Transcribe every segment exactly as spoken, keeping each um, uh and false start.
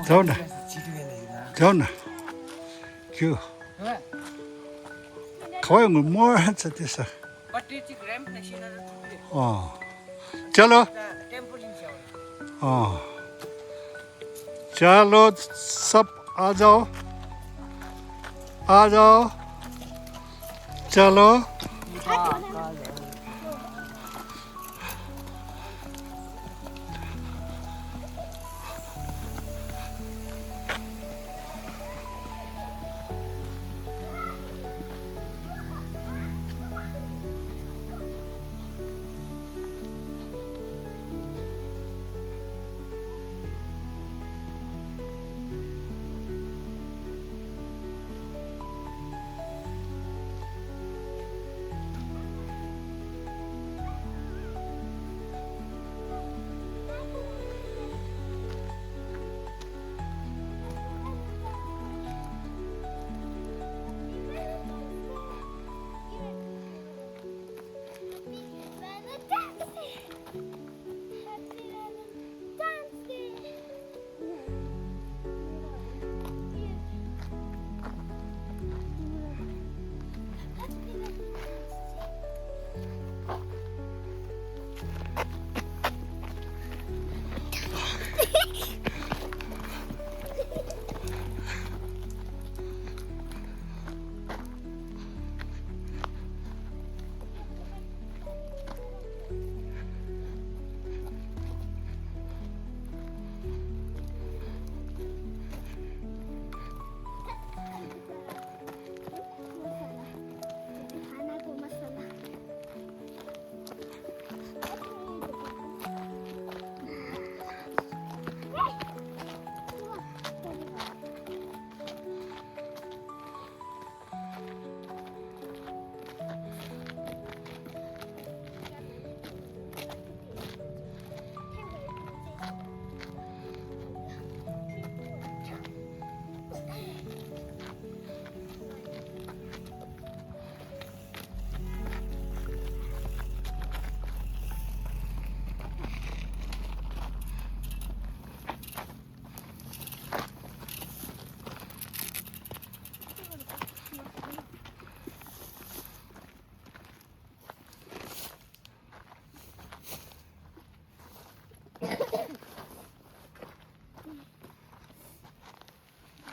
དོ་ན། དོ་ན། ཁྱོད། ཁ་བའི་ངོ་མོ་ཧན་ཚ་དེ་ས། ཨོ། चलो। ཨོ། चलो सब आ जाओ। आ जाओ। चलो।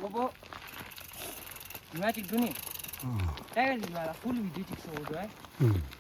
ཨོ་པོ། ང་ཅིག་འགྲོ་ནི། ཨ། ད་ཡ་ལི་ང་ལ་ཧྥུལ་བི་ཌིའོ་ཅིག་ཤོག་འགྲོ་ཨེ། ཨུམ།